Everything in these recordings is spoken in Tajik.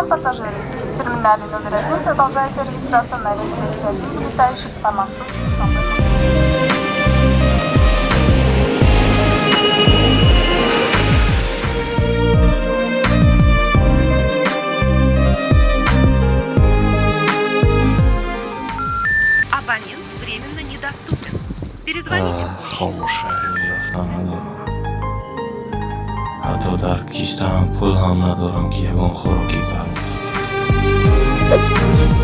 Уважаемые пассажиры, в терминале номер 1 продолжается регистрация на рейс 201, вылетающий по маршруту Душанбе. Абонент временно недоступен. Перезвоните позже. Хомӯша, ҷой ёфта надорам. Ҳатто дар кистаам пул ҳам надорам, ки ягон хӯроки гарм бихӯрам.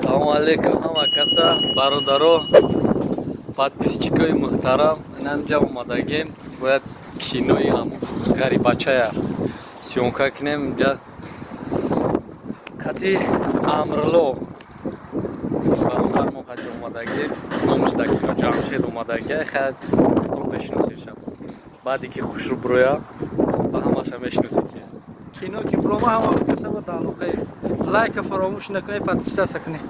Салому алейкум ҳама каса, бародаро, подписчикои муҳтарам. Инамҷа омадагем, бояд кинои ҳамун Ғарибачая съёмка кунем. Инҷа қати Амрло бародармо қати омадагем. Номаш дар кино Ҷамшед омадагия. Хай, худтон мешиносед. Баъде ки хушрӯ броя ба ҳамаша мешиносед. Кино ки брома, ҳама каса ба тааллуқе. Лайка фаромӯш накунед, подписаться кунед.